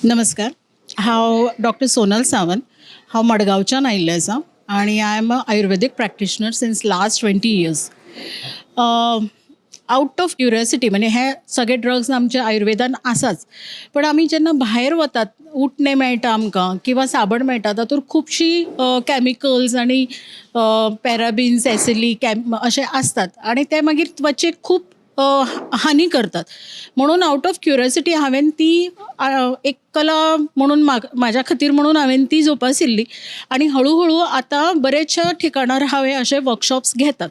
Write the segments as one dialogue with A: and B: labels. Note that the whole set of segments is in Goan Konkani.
A: नमस्कार, हांव डॉक्टर सोनल सावंत. हांव मडगांवच्यान आयिल्लें आसा आनी I am a Ayurvedic practitioner since last 20 years. Out of curiosity, म्हणजे हे सगळे ड्रग्स आमच्या आयुर्वेदान आसाच, पण आमी जेन्ना भायर वतात, उटणें मेळटा आमकां किंवा साबण मेळटा, तातूंत खुबशीं कॅमिकल्स आनी पॅराबिन्स, एसिली कॅम अशे आसतात आनी ते मागीर त्वचेक खूब हानी करतात. म्हणून आवट ऑफ क्युरियोसिटी हांवें ती एक कला म्हणून म्हाज्या खातीर म्हणून हांवें ती जोपासिल्ली आनी हळू हळू आतां बरेचशा ठिकाणार हांव हे अशे वर्कशॉप्स घेतात.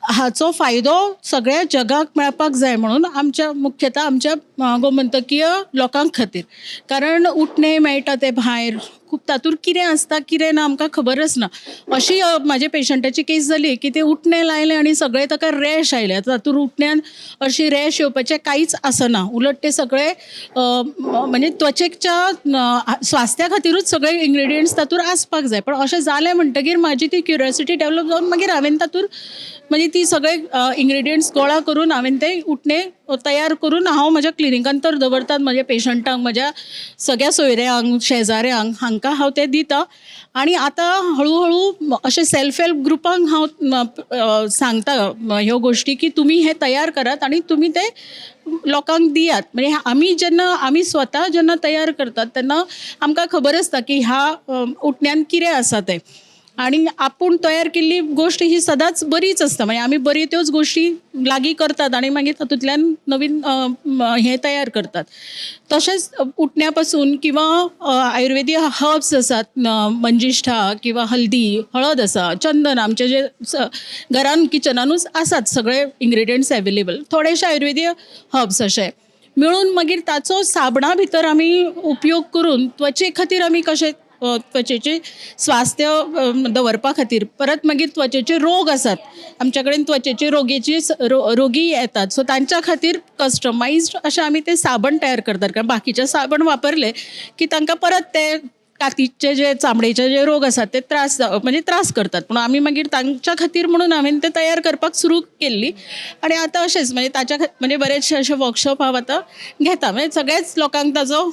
A: हाचो फायदो सगळ्या जगाक मेळपाक जाय म्हणून, आमच्या मुख्यतः आमच्या गोमंतकीय लोकां खातीर, कारण उटणें मेळटा तें भायर खूब, तातूंत कितें आसता कितें ना आमकां खबरच ना. अशी म्हाज्या पेशंटाची केस जाली की ते उटणें लायलें आनी सगळें ताका रॅश आयले. तातूंत उटण्यान अशी रॅश येवपाचें कांयच आसना, उलट ते सगळे म्हणजे त्वचेच्या स्वास्थ्या खातीरूच सगळे इन्ग्रिडियंट्स तातूंत आसपाक जाय. पण अशें जालें म्हणटगीर म्हाजी ती क्युरियोसिटी डेवलप जावन मागीर हांवें तातूंत म्हणजे ती सगळे इन्ग्रिडियंट्स गोळा करून हांवें ते उटणें तयार करून हांव म्हज्या क्लिनिकान तर दवरतात. म्हज्या पेशंटांक, म्हज्या सगळ्या सोयऱ्यांक, शेजाऱ्यांक, हांकां हांव तें दिता. आनी आतां हळू हळू अशें सेल्फ हेल्प ग्रुपांक हांव सांगता ह्यो गोश्टी की तुमी हें तयार करात आनी तुमी ते लोकांक दियात. म्हणजे आमी जेन्ना, आमी स्वता जेन्ना तयार करतात तेन्ना आमकां खबर आसता की ह्या उटण्यान कितें आसा तें, आनी आपूण तयार केल्ली गोश्ट ही सदांच बरीच आसता. म्हणजे आमी बरी त्योच गोश्टी लागीं करतात आनी मागीर तातूंतल्यान नवीन हें तयार करतात. तशेंच उटण्या पासून किंवा आयुर्वेदीक हर्ब्स आसात, मंजिश्ठा किंवा हल्दी, हळद आसा, चंदन, आमचे जे घरान किचनानूच आसात सगळे इन्ग्रिडियंट्स एवेलेबल, थोडेशे आयुर्वेदीय हर्ब्स अशे मेळून मागीर ताचो साबणा भितर आमी उपयोग करून त्वचे खातीर आमी कशें त्वचेचे स्वास्थ्य दवरपा खातीर, परत मागीर त्वचेचे रोग आसात, आमच्या कडेन त्वचेचे रोगेची रोगी येतात, सो तांच्या खातीर कस्टमायज्ड अशें आमी ते साबण तयार करतात. कारण बाकीचे साबण वापरले की तांकां परत ते कातीचे जे, चामडेचे जे रोग आसात ते त्रास, म्हणजे त्रास करतात. पूण आमी मागीर तांच्या खातीर म्हणून हांवें ते तयार करपाक सुरू केल्ली आनी आतां अशेंच म्हणजे ताच्या म्हणजे बरेचशे अशे वर्कशॉप हांव आतां घेता. म्हणजे सगळ्याच लोकांक ताचो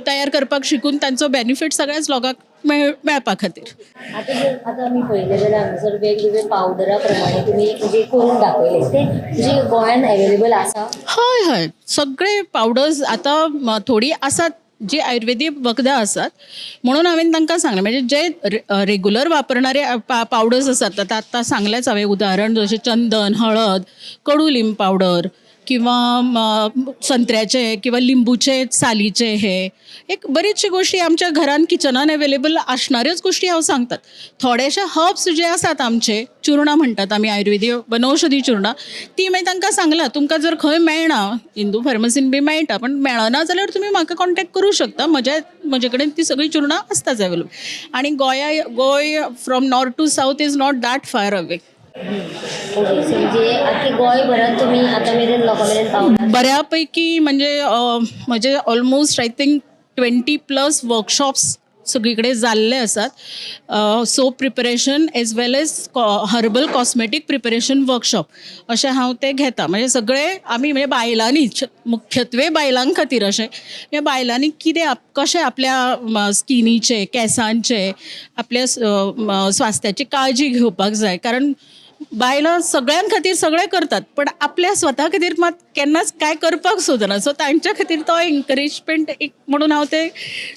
A: तयार करपाक शिकून तांचो बेनिफीट सगळ्याच लोकांक मेळपा खातीर.
B: आतां जर आतां आमी पळयलें जाल्यार हांगासर वेगवेगळे पावडरा प्रमाणे तुमी म्हणजे करून दाखयले, ते म्हणजे गोंयान एवेलेबल आसा?
A: हय हय, सगळे पावडर्स आतां थोडी आसात जी आयुर्वेदीक वखदां आसात म्हणून हांवें तांकां सांगलें. म्हणजे जे रेगुलर वापरणारे पावडर्स आसात, आतां आत्तां सांगलेंच हांवें उदाहरण, जशें चंदन, हळद, कडू लिंब पावडर किंवा संत्र्याचे किंवा लिंबूचे सालीचे, हे एक बरीचशी गोश्टी आमच्या घरान किचनान अवेलेबल आसणाऱ्योच गोश्टी हांव सांगतात. थोडेशे हर्ब्स जे आसात आमचे, चुर्णां म्हणटात आमी, आयुर्वेदीय वनौषधी चुर्णां, ती मागीर तांकां सांगलां, तुमकां जर खंय मेळना, हिंदू फार्मसीन बी मेळटा, पण मेळना जाल्यार तुमी म्हाका कॉन्टेक्ट करूं शकता. म्हजे कडेन ती सगळीं चुर्णां आसताच अवेलेबल. आनी Goa from north to south is not that far away.
B: Okay, so म्हणजे आख्खे गोंयभरान तुमी आतां मेरेन लोकां मेरेन पावला?
A: बऱ्यापैकी, म्हणजे म्हजे almost I think 20+ workshops सगळी जाल्ले आसात, soap preparation as well as herbal cosmetic preparation workshop अशें हांव ते घेता. म्हणजे सगळे आमी, म्हणजे बायलांनी, मुख्यत्वे बायलां खातीर अशें, म्हणजे बायलांनी कितें कशें आपल्या स्किनीचे, केंसांचे, आपल्या स्वास्थ्याची काळजी घेवपाक जाय. कारण बायलां सगळ्यां खातीर सगळें करतात, पण आपल्या स्वता खातीर मात केन्नाच कांय करपाक सोदना. सो तांच्या खातीर तो एनकरेजमेंट एक म्हणून हांव ते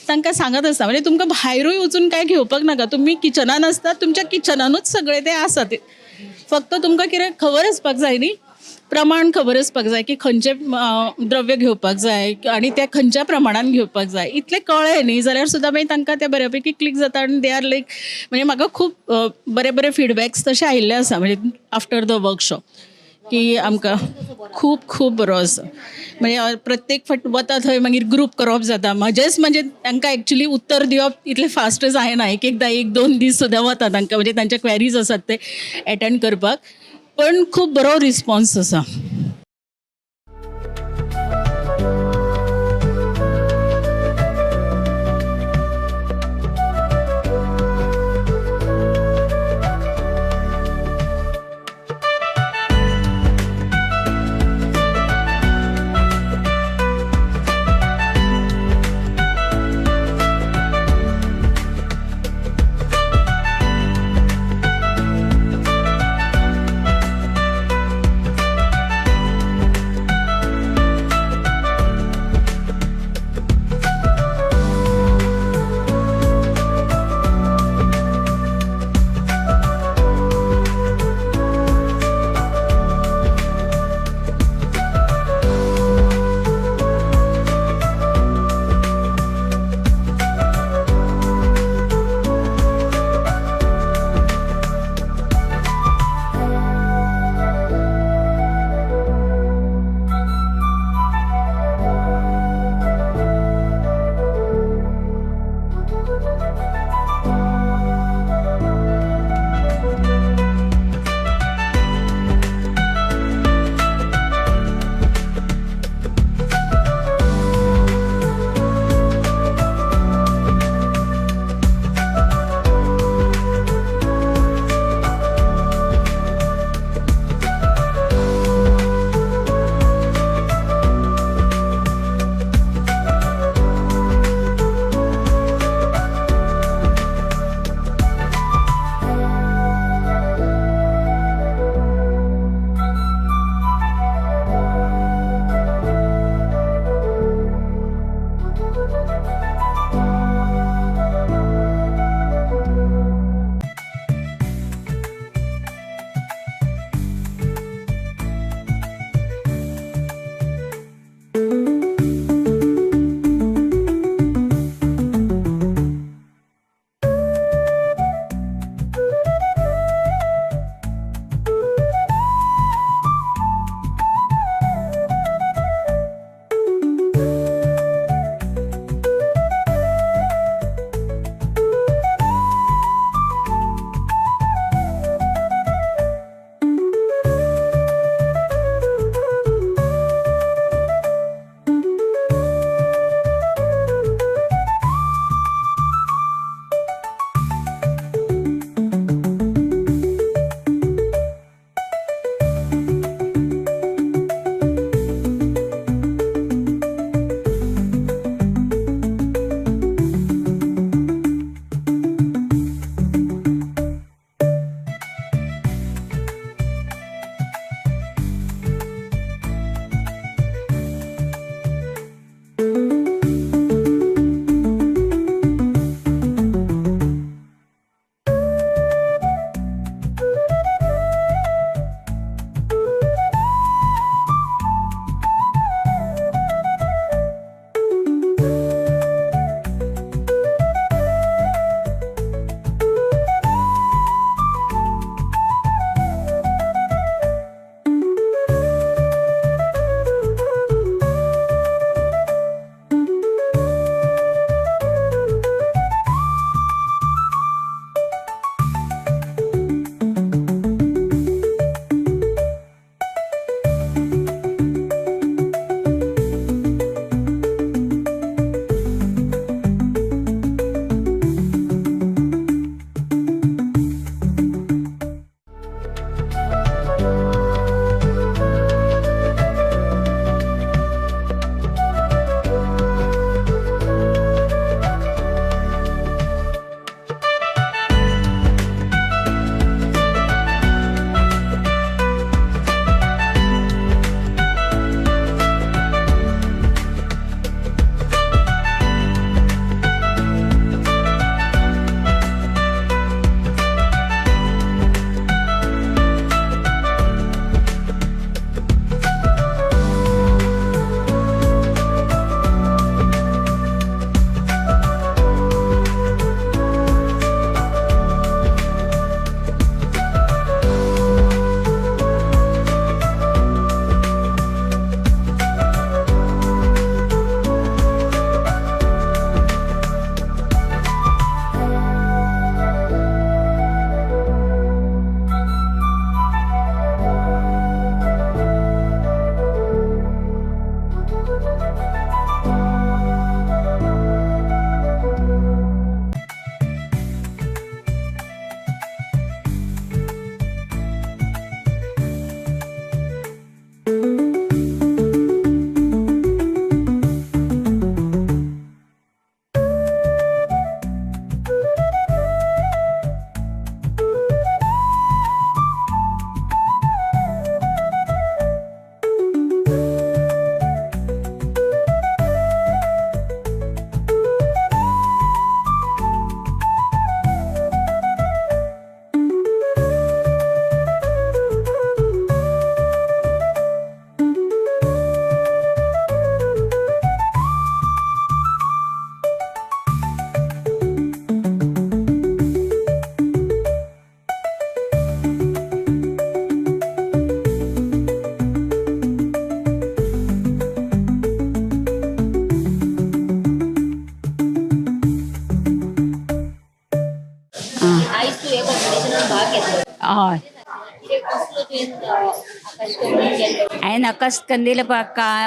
A: तांकां सांगत आसता. म्हणजे तुमकां भायरूय वचून कांय घेवपाक नाका, तुमी किचनान आसतात, तुमच्या किचनानूच सगळें तें आसा. तें फक्त तुमकां कितें खबर आसपाक जाय न्ही, प्रमाण खबर आसपाक जाय की खंयचें द्रव्य घेवपाक जाय आनी तें खंयच्या प्रमाणान घेवपाक जाय. इतलें कळ्ळें न्ही जाल्यार सुद्दां मागीर तांकां तें बऱ्यापैकी क्लिक जाता आनी they are लायक, म्हणजे म्हाका खूब बरे बरे फिडबॅक्स तशे आयिल्ले आसा, म्हणजे आफ्टर the workshop की आमकां खूब खूब बरो आसा. म्हणजे प्रत्येक फावट वता थंय मागीर ग्रूप करप जाता म्हजेच, म्हणजे तांकां एक्चुली उत्तर दिवप इतलें फास्ट जायना. एक एकदां एक दोन दीस सुद्दां वता तांकां, म्हणजे तांचे क्वेरीज आसात ते एटेंड करपाक, पण खूब बरो रिस्पॉन्स आसा.
B: आयज तूं हे कॉम्पिटिशनान भाग घेतलो.
C: हय.
B: कितें कसलो तुवें आकाश कंदील केल्लो?
C: हांवें आकाश कंदील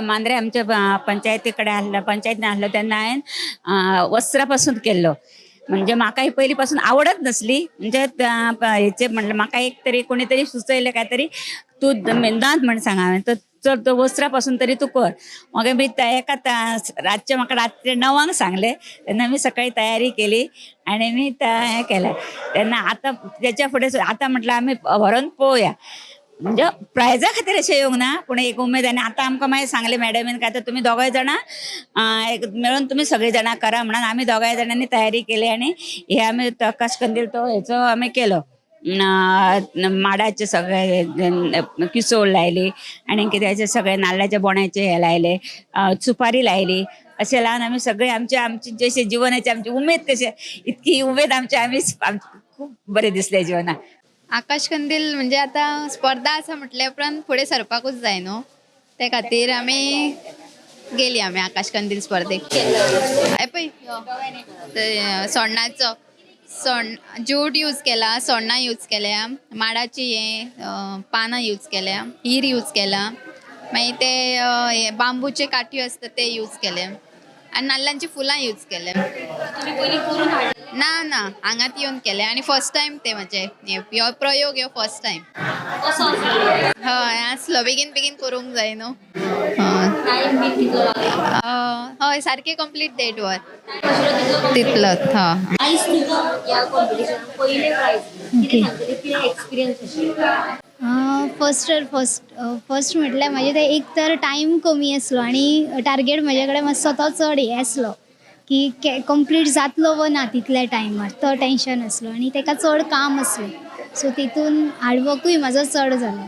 C: मांद्रे आमच्या पंचायती कडेन आहलो, पंचायतीन आहलो तेन्ना हांवें वस्त्रा पासून केल्लो. म्हणजे म्हाका ही पयली पासून आवडच नसली. म्हणजे हेचे म्हणलं म्हाका एक तरी कोणीतरी सुचयलें काय तरी तूं दांत म्हण सांग हांवें तर चल तो वस्त्रा पासून तरी तूं कर. मागीर मी त्या एका रातचे म्हाका रात्री 9 सांगलें तेन्ना मी सकाळी तयारी केली आणि मी त्या हें केलें. तेन्ना आतां तेच्या फुडें आतां म्हटलं आमी व्हरोन पळोवया. म्हणजे प्रायजा खातीर अशें येवंक ना, पूण एक उमेद. आनी आतां आमकां मागीर सांगलें मॅडमीन काय तर तुमी दोगांय जाणां एक मेळून तुमी सगळीं जाणां करा म्हणून आमी दोगांय जाणांनी तयारी केली आनी हे आमी आकाश कंदील तो हेचो आमी केलो. माडाचे सगळे किसोळ लायली आनी कित्याचे सगळे नाल्लाच्या बोण्याचे हे लायले, सुपारी लायली. अशें लावन आमी सगळे आमचे आमची जशे जिवनाची आमची उमेद कशी इतकी उमेद आमची आमी खूब बरें दिसलें जिवनाक.
D: आकाश कंदील म्हणजे आतां स्पर्धा आसा म्हटल्या उपरांत फुडें सरपाकूच जाय न्हू, ते खातीर आमी गेली आमी आकाश कंदील स्पर्धेक. हे पळय यो ते सोण्णाचो जूट यूज केला, सोण्णां यूज केल्या, माडाची हे पानां यूज केल्या, हीर यूज केला, मागीर ते हे बांबूचे काठयो आसता ते यूज केले आनी नाल्लांची फुलां यूज केले. ना ना, हांगात येवन केले आनी फर्स्ट टायम ते म्हजे ह्यो प्रयोग, ह्यो फर्स्ट टायम.
B: कसो आसलो?
D: हय आसलो, बेगीन बेगीन करूंक जाय न्हू. हय.
B: टायम बी कितलो लागलो?
D: हय सारकें कंप्लीट 1.5 वर.
B: आशिल्लो तितलो complete?
D: तितलोच हय.
B: आयज तुका ह्या कॉम्पिटिशनान पयलें प्रायज, कितें सांगतली, कितें एक्सपिरियन्स आशिल्लो?
E: फर्स्ट तर फर्स्ट फर्स्ट म्हटल्यार म्हाजें तें एक तर टायम कमी आसलो आनी टार्गेट म्हजे कडेन मातसो तो चड हें आसलो की कंप्लीट जातलो वो ना तितल्या टायमार, तो टेंशन आसलो आनी तेका चड काम आसलें, सो तितून हार्डवर्कूय म्हाजो चड जालो.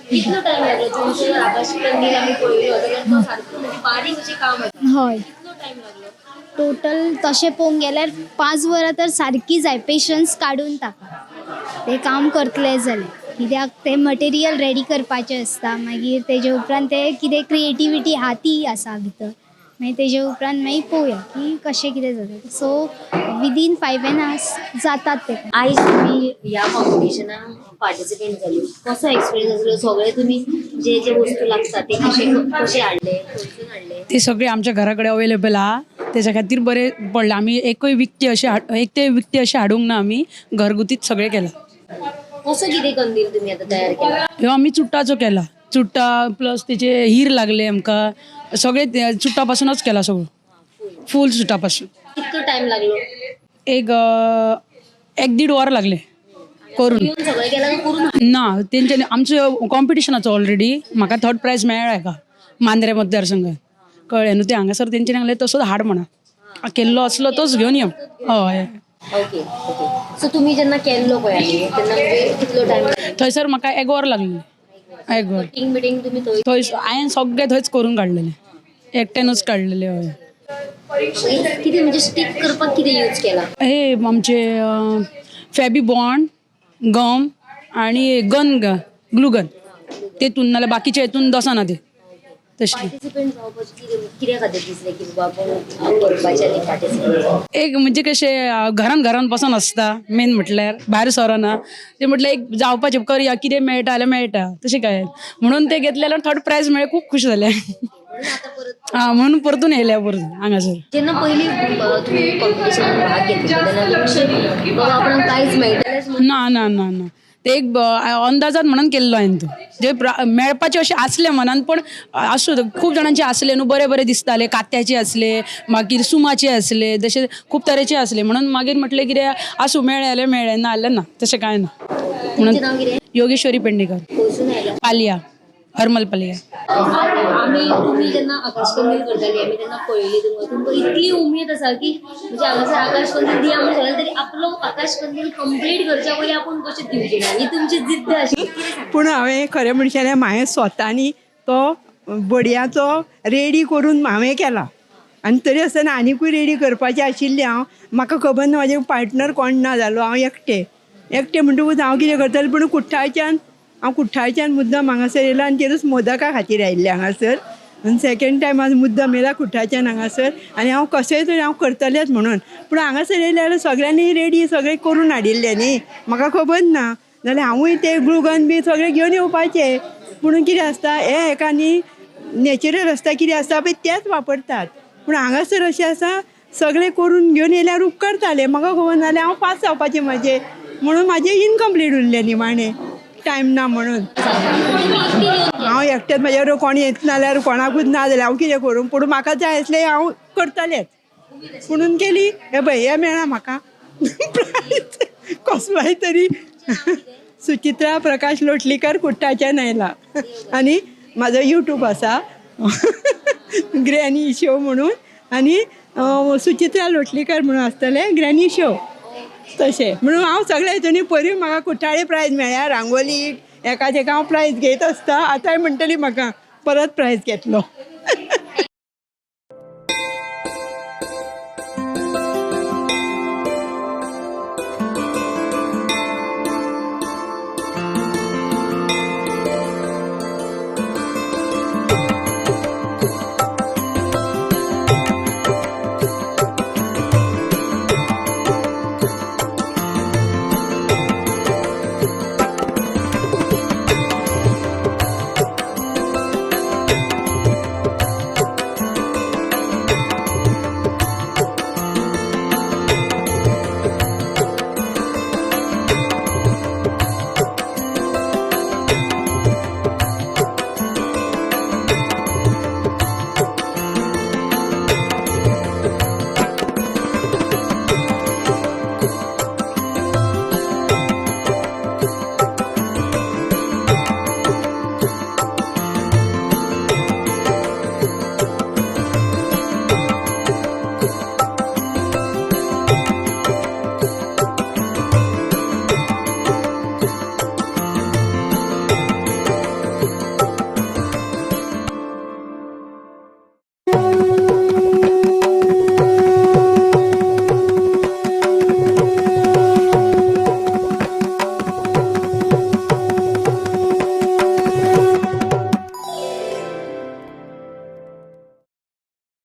B: कितलो टायम लागलो तुमचो? जर आकाश कंदील आमी पळयलो जाल्यार तो सारको म्हणजे बारीक अशें काम आसा.
E: हय.
B: कितलो टायम लागलो?
E: टोटल तशें पळोवंक गेल्यार 5 वरां तर सारकी जाय पेशन्स काडून ताका तें काम करतलें जाल्यार, कित्याक तें मटेरियल रेडी करपाचें आसता, मागीर तेजे उपरांत तें कितें क्रिएटिविटी आहा ती आसा भितर, मागीर तेजे उपरांत मागीर पळोवया की कशें कितें जाता. सो विदीन 5 एन आवर्स जातात ते.
B: आयज तुमी ह्या कॉम्पिटिशनाक पार्टिसिपेंट जाली, कसो एक्सपिरियन्स आसलो? सगळे तुमी जे जे वस्तू लागता ते कशे कशे हाडले, खंयसून हाडले?
F: ते सगळे आमच्या घरा कडेन अवेलेबल आहा, तेच्या खातीर बरें पडलें. आमी एकूय विकती अशें एक ते विकती अशें हाडूंक ना, आमी घरगुतीच सगळें केलां.
B: कसो कितें कंदील तुमी आतां तयार केला?
F: ह्यो आमी चुट्टाचो केला, चुट्टा प्लस तेचे हीर लागले आमकां, सगळे ते चुट्टा पासूनच केला सगळो, फूल चुट्टा पासून.
B: कितलो टायम लागलो?
F: एक एक 1.5 वर लागले करून.
B: येवन सगळें केलां काय करून हाडलें?
F: ना, तेंच्यानी आमचो कॉम्पिटिशनाचो ऑलरेडी म्हाका थर्ड प्रायज मेळ्ळा हेका मांद्रे मतदारसंघात, कळ्ळें न्हू. ते हांगासर तेंच्यानी सांगलें तसोच हाड म्हणा, केल्लो आसलो तोच घेवन यो. हय.
B: ओके ओके, सो तुमी जेन्ना केल्लो पळय आमी तेन्ना म्हणजे कितलो टायम लागलो?
F: थंयसर म्हाका एक वर लागलें, एक वर.
B: कटींग बिटींग तुमी थंय?
F: थंय हांवें सगळें थंयच करून काडलेलें, एकट्यानूच काडलेलें. हय.
B: कितें म्हणजे स्टीक करपाक कितें यूज केला?
F: हे आमचे फेबी बॉन्ड गम आनी गन, ग्लू गन तेतून, नाल्यार बाकीचे हेतून दसना ते तशें.
B: पार्टिसिपेंट जावपाचें कितें कित्या खातीर दिसलें की बाबा आपूण करपाचें आनी पार्टिसिपेंट?
F: एक म्हणजे कशें घरान घरान बसून आसता, मेन म्हटल्यार भायर सरना, ते म्हटल्यार एक जावपाचें करया, कितें मेळटा जाल्यार मेळटा तशें काय म्हणून ते घेतले जाल्यार थर्ड प्रायज मेळ्ळें, खूब खूश जालें. आं, म्हणून परतून येयल्या परतून हांगासर.
B: जेन्ना पयलीं तुमी कॉम्पिटिशनान भाग घेतिल्लो तेन्ना तुमचें बाबा आपणाक कांयच मेळटलेंच म्हणून?
F: ना ना ना ना, ते एक अंदाजान म्हणून केल्लो हांवें तो, जे मेळपाचें अशें आसलें मनान, पूण आसूं, खूब जाणांचे आसले न्हू, बरे बरे दिसताले, कात्याचे आसले, मागीर सुमाचे आसले, जशे खूब तरेचे आसले, म्हणून मागीर म्हटलें कितें आसूं, मेळ्ळें जाल्यार मेळ्ळें, ना जाल्यार ना, तशें कांय ना.
B: तुमचें नांव कितें?
F: योगेश्वरी पेडणेकर.
B: खंयसून आयला?
F: पालया, हरमल पालया.
B: आमी तुमी जेन्ना आकाश कंदील करताली आमी तेन्ना पळयली तुमकां, तुमकां इतली उमेद आसा की म्हणजे हांगासर आकाश कंदील दिया म्हणून सांगलें तरी आपलो आकाश कंदील कंप्लीट करच्या पयलीं आपूण कशें दिवचें ना ही तुमची जिद्द आशिल्ली. कितें सांगता?
G: पूण हांवें खरें म्हणशें जाल्यार हांवें स्वतानी तो बडयाचो रेडी करून हांवें केला आनी तरी आसतना आनिकूय रेडी करपाचें आशिल्लें. हांव म्हाका खबर ना म्हाजे पार्टनर कोण ना जालो, हांव एकटें एकटें म्हणटकूच हांव कितें करतलें. पूण कुठ्ठाळच्यान हांव कुठ्ठाळच्यान मुद्दम हांगासर येयलां आनी तेरूच मोदका खातीर आयिल्लें हांगासर. आनी सेकेंड टायम आज मुद्दम येयला कुट्टाच्यान हांगासर आनी हांव कशेंय तरी हांव करतलेंच म्हणून. पूण हांगासर येयलें जाल्यार सगळ्यांनी रेडी सगळें करून हाडिल्लें न्ही, म्हाका खबर ना जाल्यार हांवूय ते ग्लुगन बी सगळें घेवन येवपाचें. पूण कितें आसता हें हेका न्ही नॅचरल आसता कितें आसता पळय तेंच वापरतात. पूण हांगासर अशें आसा सगळें करून घेवन येयल्यार उपकारतालें, म्हाका खबर ना जाल्यार हांव पास जावपाचें म्हाजें, म्हणून म्हाजें इनकम्प्लीट उरलें निमाणें, टायम ना म्हणून. हांव एकटेंच म्हाज्या बरोबर कोण येत ना जाल्यार कोणाकूच ना जाल्यार हांव कितें करूं, पूण म्हाका जाय आसलें हांव करतलेंच म्हणून केली. हें पळय हें मेळ्ळा म्हाका प्रायज कसलोय तरी. सुचित्रा प्रकाश लोटलीकर कुट्टाच्यान आयला आनी म्हाजो युट्यूब आसा ग्रॅनी शो म्हणून, आनी सुचित्रा लोटलीकर म्हणून आसतलें ग्रॅनी शो तशें म्हणून. हांव सगळ्या हितूनी परी म्हाका कुठ्ठाळे प्रायज मेळ्ळ्या, रांगोलीक एका तेका हांव प्रायज घेत आसता. आतांय म्हणटली म्हाका परत प्रायज घेतलो.